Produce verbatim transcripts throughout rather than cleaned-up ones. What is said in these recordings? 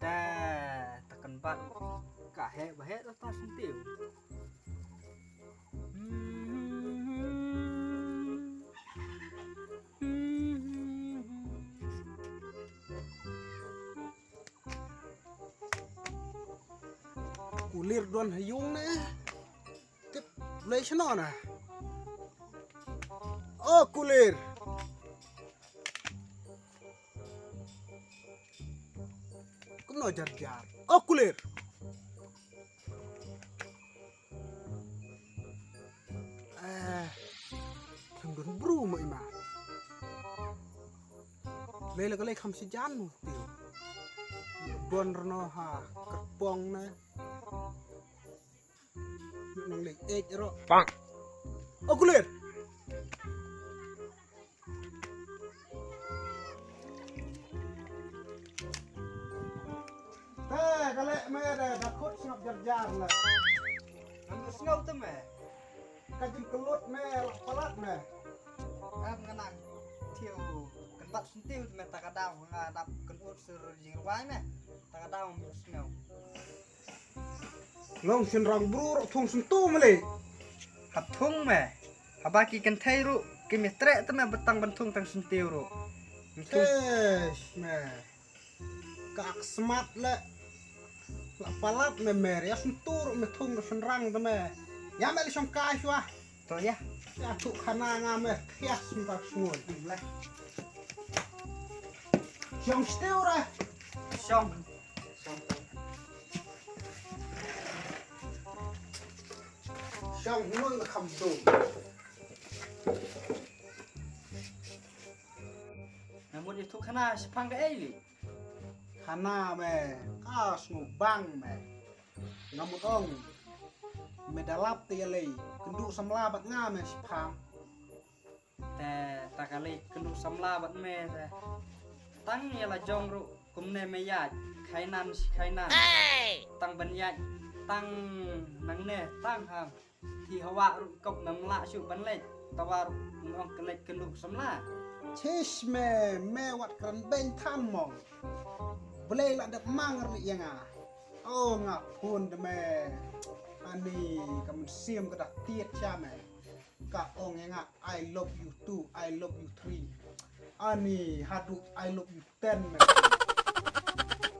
Te, ta kan bat. Ka heh ba heh ta syntiew. Kulir don ha ïung ne. Tip lei shano na. O kulir. Kumno jar jar. O kulir. Eh, kham don bru ma ima. Lei la ka lei kham sijan nu ti. Don rno ha kerpong ne. Nang lei ej ro. Bang. O kulir. Te, ka leh me de, da khut sngap jar jar la. Ngam da sngew te me. Ka jingkyllut me, la palat me. Ngam nga nang. Tiew, kan bat syntiew te me ta ka daw, nga dap kan ut sur jingrwai me. Ta ka daw me sngew. Long shynrang bru ruh thung syntu mali. Hap thung me. Haba ki kynthei ruh ki me treh te me ba tang ban thung tang syntiew ruh. Thung. Eish me. Ka ak smat le. La palat me mer ya syntu ruh me thung ruh shynrang te me. Ya me le shong kai shwa. To ya. Ya tu khana nga me khias mba sngul. Lah. Shong stiu ra. Shong. Shong. Shong nun kham tu. Namun itu khana sepang ke eli. Khana me ka sngubang me. Nga mut ong me da lap te ïa lei kynduh samla bad nga me shiphang. Te ta ka lei kynduh samla bad me te tang ïa la jong ruh kumne me ïaid khainan shi khainan. Tang ban ïaid tang nangne tang ha. Thi hawa ruh kop nam lah shu ban leit. Tawa ruh nong ka leit kynduh samla. Chish me, me wat kren beng than mong. Blei la dep mang ruh ïa nga. O nga phun de me. Ani ka mynsiem ka dak tiet sha me. Ka ong ïa nga I love you two, I love you three. Ani haduh I love you ten me.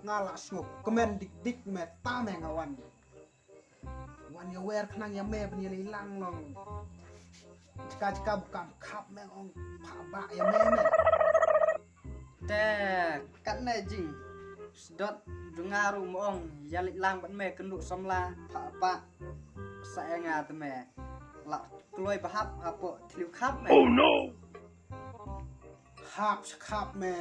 Nga la sngew kmen dik dik me ta me nga wan. Wan ïa wer khnang ïa me ban ïa lei lang long. Jaka jaka bu kam khap me ong pha ba ïa me me. Te katne jing sdot jong nga ruh mo ong ïa lei lang bad me kynduh samla pha ba sa ïa nga te me. La kloi ba hap hapoh thliew khap me. Oh no. Hap sha khap me.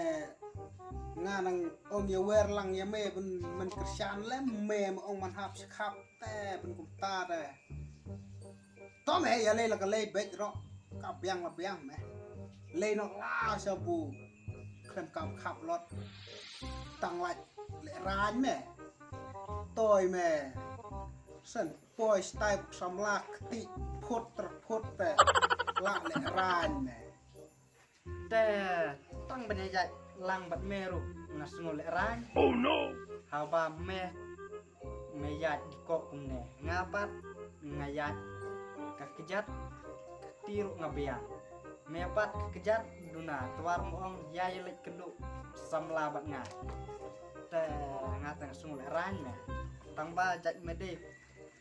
Nga nang ong ïa wer lang ïa me ban man kyrshan lem me ma ong man hap sha khap te ban kumta te. To me ïa lei la ka lei bej ro ka biang la biang me. Lei nok la sha bu khlem kam khap lot. Tang lait le raiñ me. Toi me. Sen poi stai buk samla kti phut ter phut te. La le raiñ me. Te tang ban ïaid lang bad me ruh nga sngew lehraiñ. Oh no. Haba me me ïaid dikoh kumne nga pat nga ïaid ka kjat ka kti ruh nga biang. Me pat ka kjat duna twar mo ong ïa ïa leit kynduh samla bad nga. Te nga te nga sngew lehraiñ me. Tang ba jait me dei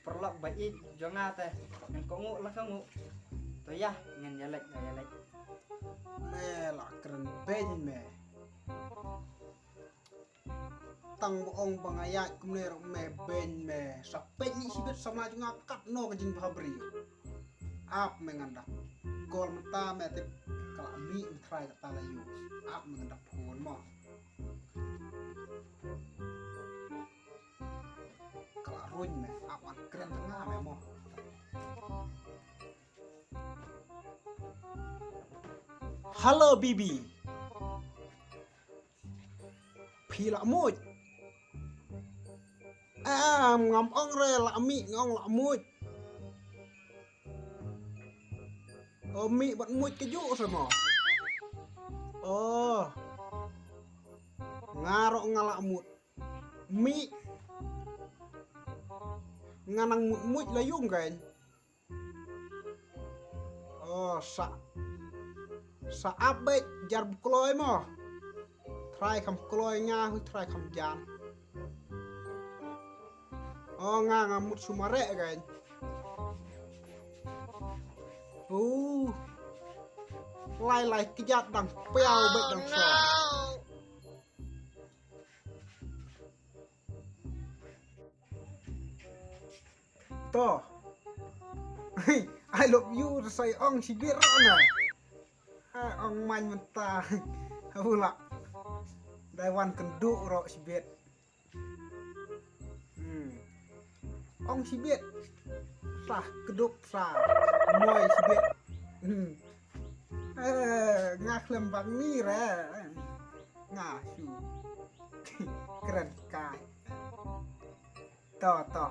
paralok ba ïeit jong nga te ngan kohnguh la kohnguh. To ïa ngan ïa leit nga ïa leit. Me la kren beiñ me. Tang ba ong ba nga ïaid kumne ruh me beiñ me. Sa peit ïa shibit samla jong nga katno ka jingbha briew. Ap me ngan da call mynta me tip ka la mih me trai kata la ïoh. Ap me ngan da phone mo. Ka la ruin me, ap ban kren nga me mo. Hello baby. Phi la muid? Em, ngam ong re la mih, nga ong la muid. O mih bad muid ka juh sa mo. O. Nga ruh nga lah mut. Mi. Nga nang mut mut la yung kan. Oh, sa. Sa ap bek jar bu kloi mo. Trai kam kloi nga hui trai kam jan. Oh, nga nga mut sumare kan. Uh. Lai lai kejat dang piau bek dang so. To. I love you, sai ong sibit ro na. Ah, ong man menta. Hula. Dai wan kendu ro sibit. Hmm. Ong sibit. Sah kedup sah. Moi sibit. Hmm. Eh, nga klem bang ni re. Nga su. Keren kai. To, to.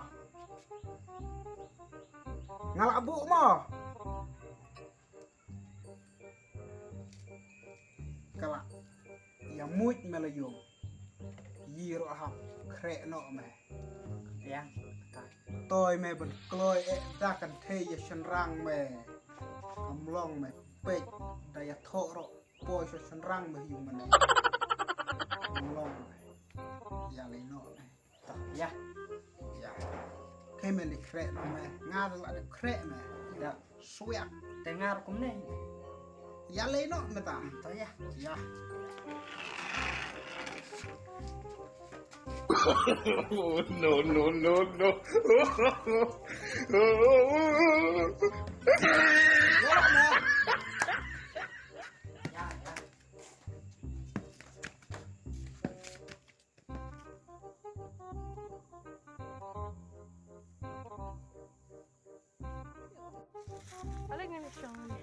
Nga lah buk mo. Kala. Ïa mut me la ïoh. Yi roh hap khreh noh me. Yang. Toi me ban kloi eh da kan thei ïa shynrang me. Kam long me peit da ïa thoh roh. Poi sha shynrang me ïoh mane. Kam long me. Ïa lei noh me. Ïa. Ïa. Kei me li khreh noh me. Nga la de khreh me. Ïa. Suyak. Te ngar kumne. Ïa lei noh me ta. To ïa. Ïa. No, no, no, no. Ïa, ïa. Paling ini cong ni.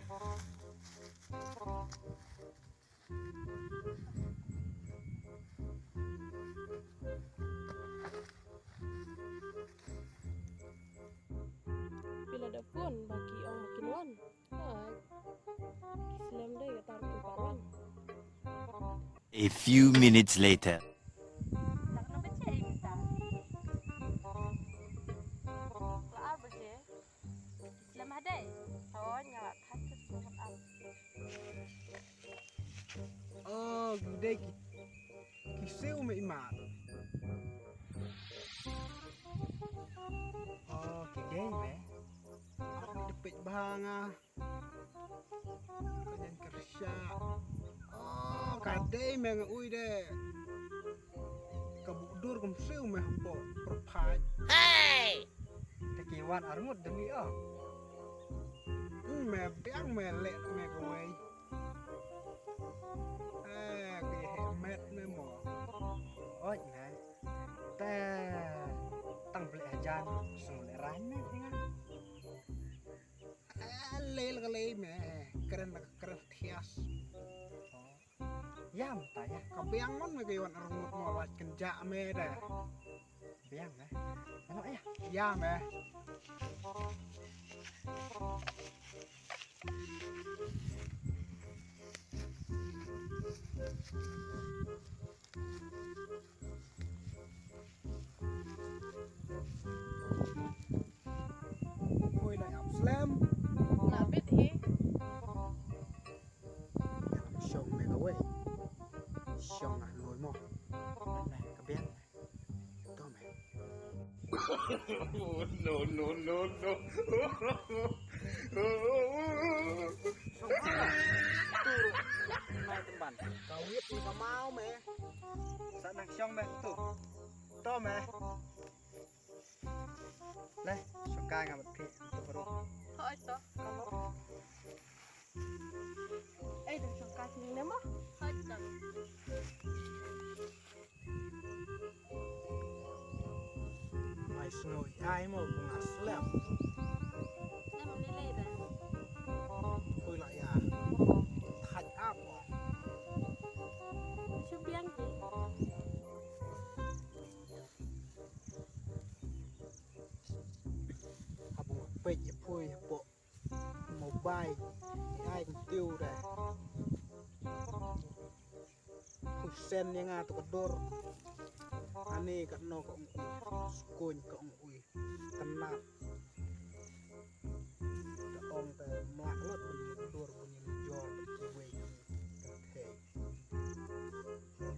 Pila da phone ba ki ong ba kin wan. Ai. Ki slem dei ka tar ki paran. A few minutes later. Dak na baje ai mita. La ar baje. Slem hadai. Hawan nga la thak ke slem ar. Oh, gudai ki. Ki siu me imat. Oh, ki dei me. Aku ni depit banga. Ka jan kyrsha. Oh, ka dei me nga ui de. Ka buk dur kum siew me hapoh pyrphat. Hey! Te ki wan arngut demi oh. Hmm, me biang me leh me kawei. Eh, ki heh met me mo. Oj me. Te tang beli hajan sung le ran me tinga. Lei la ka lei me, kren la ka kren thias. Ïa mynta ïa. Ka biang mon me ka ïoh arngut mo lait kynjah me da. Biang me. Ano ïa. Ïa me. Oi, la ïap slem. La bit hi. Shong me kawei. Shong ah loi mo. Ka biang. To me. No, no, no, no. Shong ah. Tu. Mai temban. Ka wit ni ka mau me. Sa nang shong me tu. To me. Le, shongkai nga bad phi, to baru. Hoi to, kamu. Eh, dah shongkai sini ne mo? Hoi to. Mai sngew ai mo bunga slem. Slem ni le dah. Hoi la ya. Thaj ap mo. Shu biang ki. Haba nga peit ïa pui hapoh mobile, ai kyntiu re. Pui Sen ïa nga to ka dur. Ani katno ka ong ui. Skuñ ka ong ui. Tnat. Ka ong te mlak lut ban ïa dur ban ïa jor ban kiwei ki. Ka thei. Ka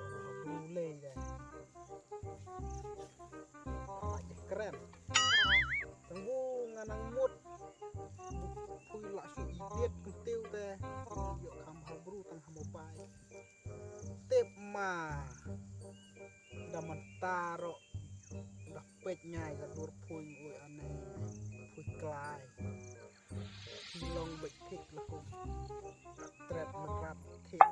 ong ha bru lei de. Kren. Tang bu nga nang mut. Phui la shu edit kyntiew te. Ïoh kham ha bru tang ha mobile. Tip ma. Da mynta ruh. Da peit ngai ka dur phui ui ane. Phui klai. Long beit thik la kum. Tret mrap thik.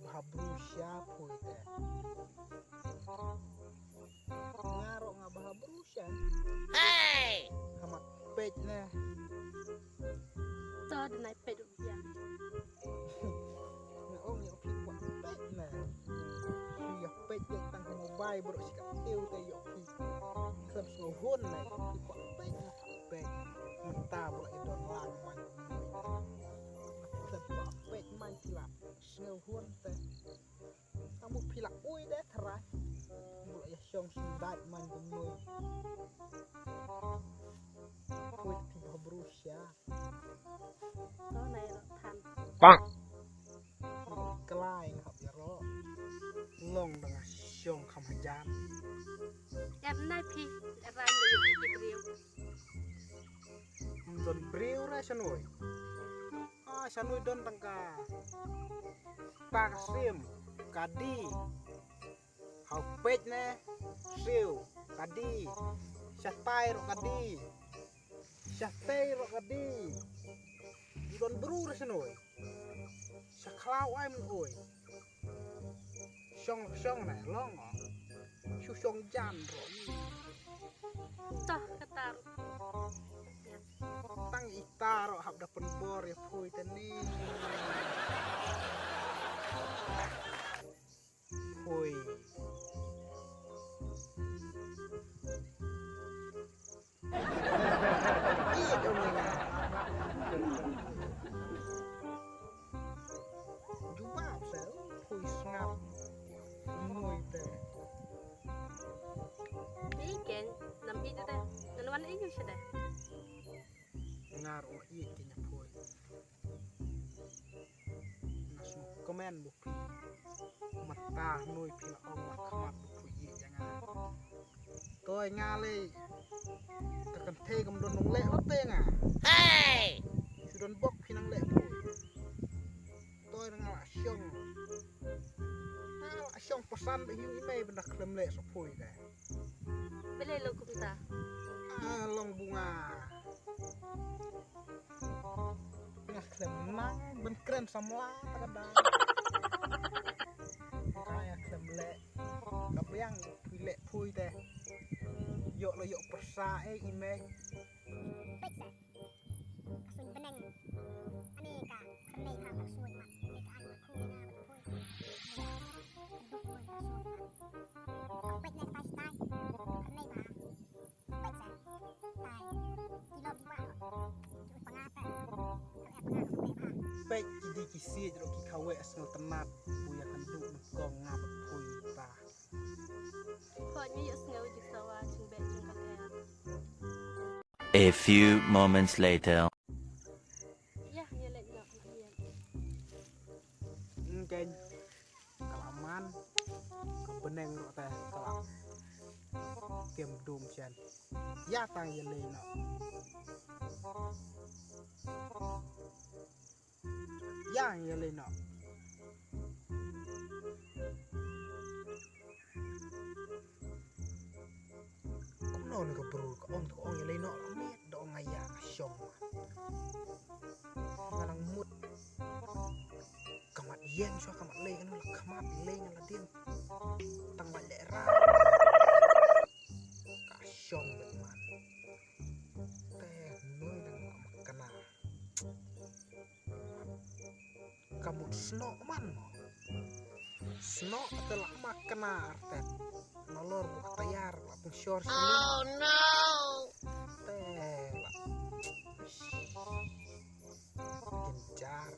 Bha bru sha phui te. Nga ruh nga bha bru sha. Hey! Khmat peit ne. To da nai peit ruh biang. Nga ong ïa phi kwah peit ne. Phi ïa peit te tang mobile bro shi ka tiew te ïa phi. Khlem sngewhun ne phi kwah peit ne peit. Mynta bro i don lang man. Khlem kwah peit man phi la sngewhun te. Tang bu phi la ui de tharai. Bu la ïa shong shong dait man kumno. Pui phi ba bru sha. To nai ro than. Bang. Klai nga hap ïa ro. Long dang shong kham hajan. Em nai phi, em ran ïa ki briew. Don briew re shanoi. Ah, shanoi don tang ka. Ta ka sim, ka di. Hau peit ne, siu, ka di. Shatai ro ka di. Shatai ro ka di. Don bru re shanoi. Sha khlaw ai mun oi. Shong shong ne long o. Shu shong jan ro. Tah katar. Tang ita ro hap da pynbor ïa phui tani. Phui. Ih, dong ïa. Jubab sel, phui sngap. Ngui te. Ih, ken, nam ih te. Ngan wan ih sha te. Ngar o ih ken ïa phui. Nga sngewkmen ba phi. Mynta hnoi phi la ong la khmat ba phi ïeit ïa nga. Toi nga lei. Ka kynthei kam don nongleh lut te nga. Hey! Shu don bok phi nang leh phi. Toi nga la shong. Nga la shong pasan ba hiu i mei ban da khlem leh sa phi te. Balei long kumta? Ah, long bunga. Nga khlem nang ban kren samla ta ka dang. Nga khlem leh. Ka biang phi leh phui te. Ïoh lo ïoh pyrsa eh i mei. Peit te. Ka suiñ bneng. Ane ka khlem leh ha ka suiñ mat. Ane ka ai mat phui na mat phui. Duk phui ka suiñ mat. Peit ne ka tai tai. Khlem leh ba. Peit ki dei ki siej ruh ki khawe sngewtynnat. Pui ïa kynduh nyngkong nga bad pui ta. Poi ngi ïa sngew jingsawa jingbeh jingkather. A few moments later. Ïa, ïa leit noh. Ngkein. Ka la man, ka bneng ruh te ka la kem dum shen. Ïa tang ïa lei noh. Ïa ïa lei noh. Kumno ne ka bru ka ong to ong ïa lei noh la miet da ong ïa ka shong. Nga nang mut. Ka mat ïeng shuwa ka mat lei kano la ka mat lei nga la dien. Tang ba leh ra. Ka shong bad man. Te noi dang la mat kana. Ka mut snoh man mo. Snoh te la mat kana artet. Nalor bu ka tayar la pung shor sini. Oh no. Te la. Ginjar.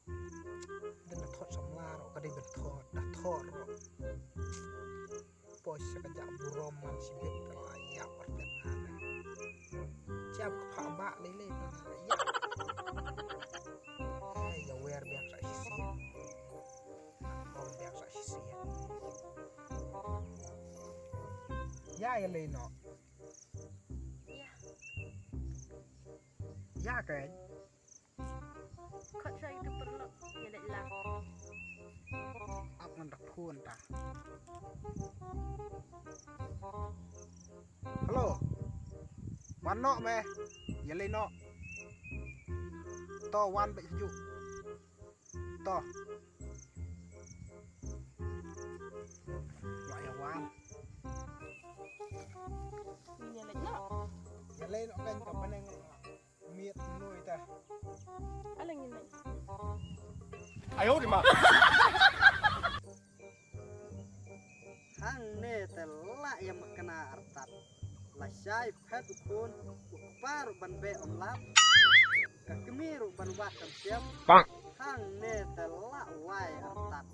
Dang da thot samla ruh ka dei ban thot, da thot ruh. Poi sha ka jak burom man shibit ka la ïap artet hana. Jam ka pha ba lei lei ban ïap. Ai, ïa wer biang sa shisien. Ong biang sa shisien. Ïa, ïa lei noh. Ïa. Ïa ka. Khot sa itu perlu. Ïa dei lang. Ap ngan dak phone ta. Hello. Wan noh me. Ïa lei noh. To wan bad sejuk. To. Lah ïa wan. Ïa lei noh. Ïa lei noh kan ka paneng. Miet noi ta. Ala ngin lei. Ayo di ma. Hangne te lah ïa makna artat. Lashai phet u khun u kpa ruh ban beh um lap. Ka kmie ruh ban wad kam siam. Hangne te lah wai artat.